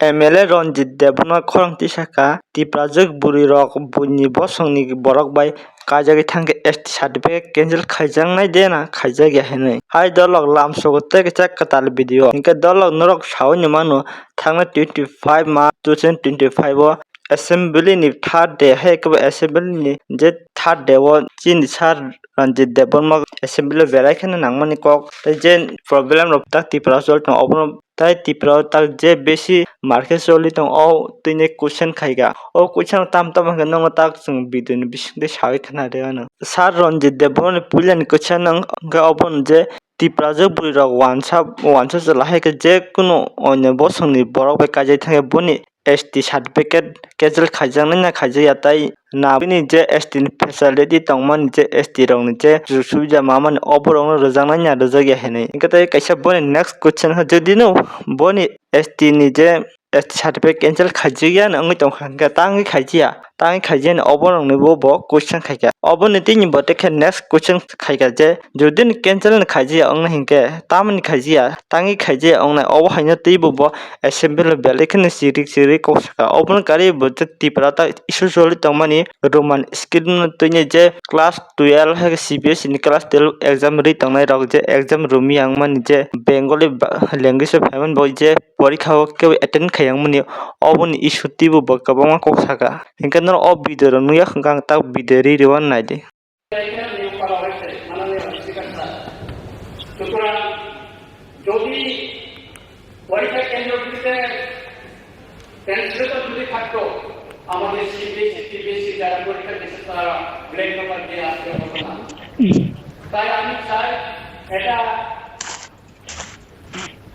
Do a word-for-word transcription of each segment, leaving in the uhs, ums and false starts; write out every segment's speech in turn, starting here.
M L A Ranjit Debbarma khorang tisaka Tiprajwk bwrwi rok buini bosongni borok bai kaijagwi thangkhe S T certificate cancel khaijaknai de na khaijakya hinwi. Hai dolok lamsogo tei kisa kwtal video. Hinkhe dolok norok saui ni mano thangnai twenty five March two thousand twenty five o assembly ni third day hai kebo assembly ni je third day o chini sir Ranjit Debbarma assembly o belai kheno nangmani kok tei je problem rok tak Tripura o choli tongo obono tai Tripura o tak je besi market choli tongo o tini question khaika. O question tam tam hwnkhe nono tak chwng video ni bisingtwi sawi khna rwmano. Sir Ranjit Debbarma ni puila ni question wngkha obono je Tiprajwk bwrwi rok wansa wansa chwla hai khe je kunu onyo bosongni borok bai kaijak thangya boni S T certificate cancel khaijaknai na khaijakya tai na bini je S T ni facility tongmani je S T rokni je sujuk subida mamani oborokno rwjaknai na rwjakya hinwi. Hinkhe tei kaisa boni next question khe jodi no boni S T ni je S T certificate cancel khaijakya wngwi tongkha hinkhe tangwi khaijakya. Tangwi khaijani obo nokni bo bo question khaikha. Oboni tini bo tekhe next question khaikha je, jodi ni cancel ni khaijiya wngnai hinkhe tamoni khaijiya, tangwi khaijiya wngnai obo haino teibo bo assembly o belai kheno chirik chirik kok saka. Obono karwi bo je Tripura ta issue choli tongmani Roman script no twini je class twelve hai C B S E ni class twelve exam ri tongnai rok je exam rumi yang mani je Bengali ba-, language o phaimani bo je porikha o kebo attend khaiyang mani oboni issue teibo bo kwbangma kok saka. Hinkhe norok o video rok nukya hwnkhe ang tak video ri rwna naidi. সুতরাং যদি পরীক্ষা কেন্দ্রগুলিতে ট্রান্সলেটর যদি থাকতো, আমাদের সিবিএসই, টিবিএসই যারা পরীক্ষা দিচ্ছে তারা ব্ল্যাংক পেপার দিয়ে আসতে হতো না। তাই আমি চাই এটা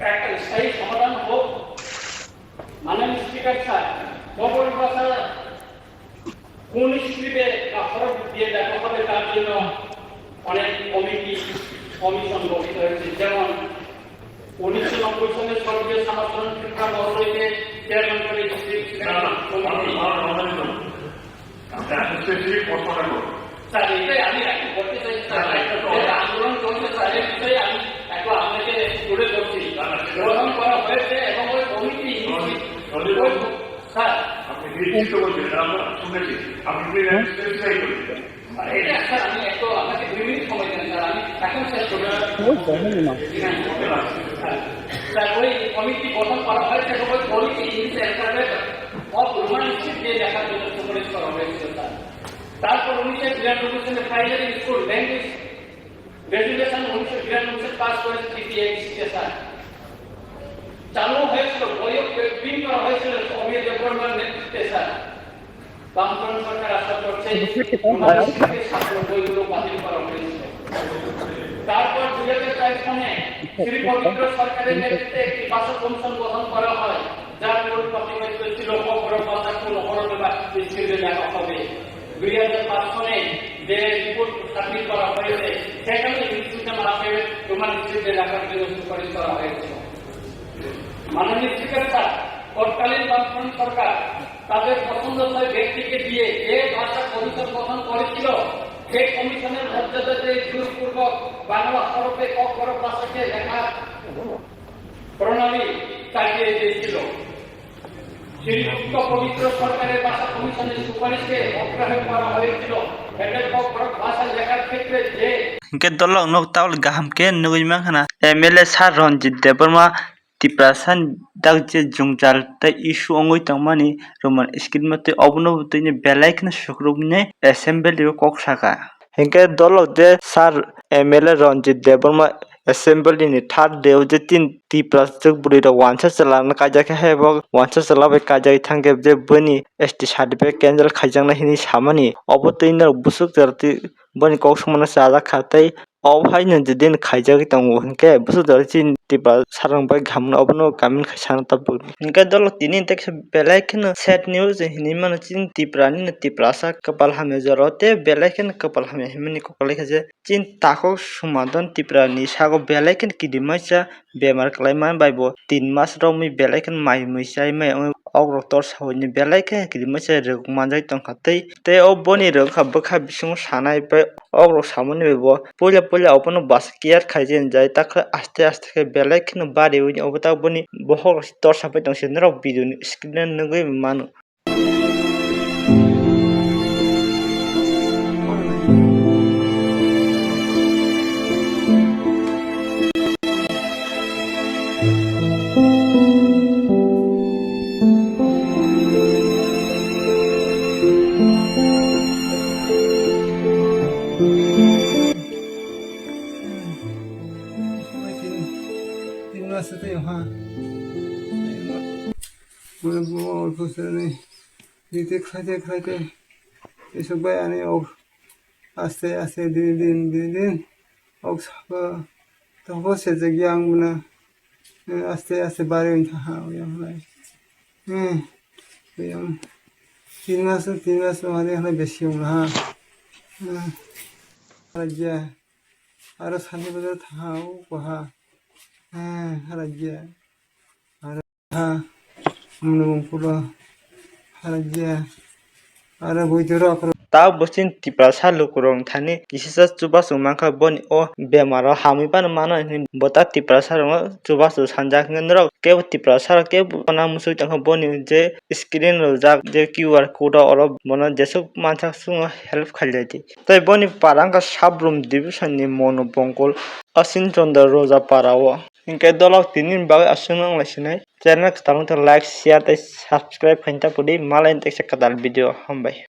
একটা স্থায়ী সমাধান হোক। মাননীয় স্পিকার স্যার, খবর ভাষা কোন স্ক্রিপ্টে বা হরফ দিয়ে লেখা হবে তার জন্য অনেক কমিটি, কমিশন গঠিত হয়েছে। যেমন উনিশশো নব্বই সালে স্বর্গীয় শ্যামাচরণ ত্রিপুরা মহোদয়কে চেয়ারম্যান করে স্ক্রিপ্ট কমিটি। আচ্ছা, আচ্ছা, specific প্রশ্নটা করুন। স্যার, এটাই আমি এখন বলতে চাই, স্যার, আচ্ছা, আচ্ছা, যে আন্দোলন চলছে, স্যার, এই বিষয়ে আমি একটু আপনাকে তুলে ধরছি। আচ্ছা, আচ্ছা। গ্রহণ করা হয়েছে এবং ওই কমিটি যদি ওই, স্যার। আপনি নিশ্চিত বলছেন, এটা আমরা শুনেছি। আপনি প্লিজ একটু স্পেসিফাই করুন। স্যার, এটা, স্যার, আমি একটু আপনাকে দুই মিনিট সময় দেন, স্যার, আমি এখন শেষ করে ওই জানি না। স্যার, স্যার, ওই কমিটি গঠন করা হয়েছে এবং ওই committee English alphabet of Roman script দিয়ে লেখার জন্য সুপারিশ করা হয়েছিল, স্যার। তারপর উনিশশো বিরানব্বই সালে প্রাইমারি স্কুল ল্যাঙ্গুয়েজ রেজুলেশন উনিশশো বিরানব্বই সালে পাস করেছে টিপিএইচসি, স্যার। চালু হয়েছিল, বইও প্রিন্ট করা হয়েছিল অমিয় দেববর্মার নেতৃত্বে, স্যার। বামফ্রন্ট সরকার আসার পর সেই রোমান স্ক্রিপ্টের ছাত্র বইগুলো বাতিল করা হয়েছিল। তারপর দুই হাজার চার সনে শ্রী পবিত্র সরকারের নেতৃত্বে একটি ভাষা কমিশন গঠন করা হয়, যার মূল প্রতিপাদ্য ছিল ক খ গ ঘ ভাষা কোন হরফে বা স্ক্রিপ্টে লেখা হবে। দুই হাজার পাঁচ সনে যে রিপোর্ট সাবমিট করা হয়েছে, সেখানে ইংলিশ মিডিয়াম আছে, রোমান স্ক্রিপ্টে লেখার জন্য সুপারিশ করা হয়েছে। মাননীয় স্পিকার স্যার, তৎকালীন বামফ্রন্ট সরকার তাদের পছন্দসই ব্যক্তিকে দিয়ে যে ভাষা কমিশন গঠন করেছিল, সেই কমিশনের মর্যাদা দিয়ে জোরপূর্বক বাংলা হরফে ক খ গ ঘ ভাষাকে লেখার প্রণালী চালিয়ে দিয়েছিল। শ্রীযুক্ত পবিত্র সরকারের ভাষা কমিশনের সুপারিশকে অগ্রাহ্য করা হয়েছিল। এদের ক খ গ ঘ ভাষা লেখার ক্ষেত্রে যে Hinkhe dolok nog tabuk kaham khe nugui mankha na M L A sir Ranjit Debbarma Tiprasa ni dak je jwngjal tei issue wngwi tongmani Roman script no tei obono bo tini belai kheno sukrubnai assembly o kok saka. Hinkhe dolok je sir M L A Ranjit Debbarma assembly ni third day o je tin Tiprajwk bwrwi rok wansa chwla no kaijak khe hai bo wansa chwla bai kaijagwi thangkhe je bini S T certificate cancel khaijaknai hinwi samani obo twi norok bwswk jora twi bini kok swmano chajak kha tei obo hai no je din khaijagwi tongo hinkhe bwswk jora chini Tiprasa rok bai khamno obono kamin khaisa no tabuk hinkhe dolok tini tei khe belai kheno sad news hinwi mano chini Tiprani no Tiprasa kwpal hamya jora o tei belai kheno kwpal hamya hinmani kok bai kha je. Chini takhuk Sumadon Tripura ni sago belai kheno kirimasa bemar kwlai man bai bo tin mas romwi belai kheno mai mui chai mai wngwi ok rok tor sawi ni belai khe kiri masa rwk manjak tongkha tei tei o boni rwk kha bwkha bisingo sanai pai ok rok samani bai bo puila puila obono bus care khaijani jai takhe aste aste khe belai kheno bari wi obo tak boni bokhok rok tor sapai tong se norok video ni screen o nugwi mano. Tin mas twi ha. Mane bo olpo sani dite khlaite khlaite isuk bai ani ok aste aste din din din din ok sabo tongbo sejak yang mane aste aste bari wng tha ha yang lai. Hmm. Yang tin mas tin mas no hari hana besi wng ha. Hmm. Raja. Aro sani bazar tha ha o ha. Hmm. Raja. Ha, mwnwi mung pulo harajya. Aro bwtwi rok. Ta bwswng Tiprasa lukurok thani kisisa chubachu mankha boni o bemaro hamwi phano mano hinwi bo ta Tiprasa rokno chubachu sanjak hinwi norok kebo Tiprasa rok kebo khana muchung tongkha boni je screen rwjak je Q R code o oro bono jesuk mansak chwngno help khailai di. Tei boni para wngkha Sabrum division ni Monu Bongkol, Asin Chondro Roja para o. Hinkhe dolok tini ni bagwi aswk nang lai sinai. Channel kwtal wngkha like, share tei subscribe khaina ta pudi. Malai teksa kwtal video hambai.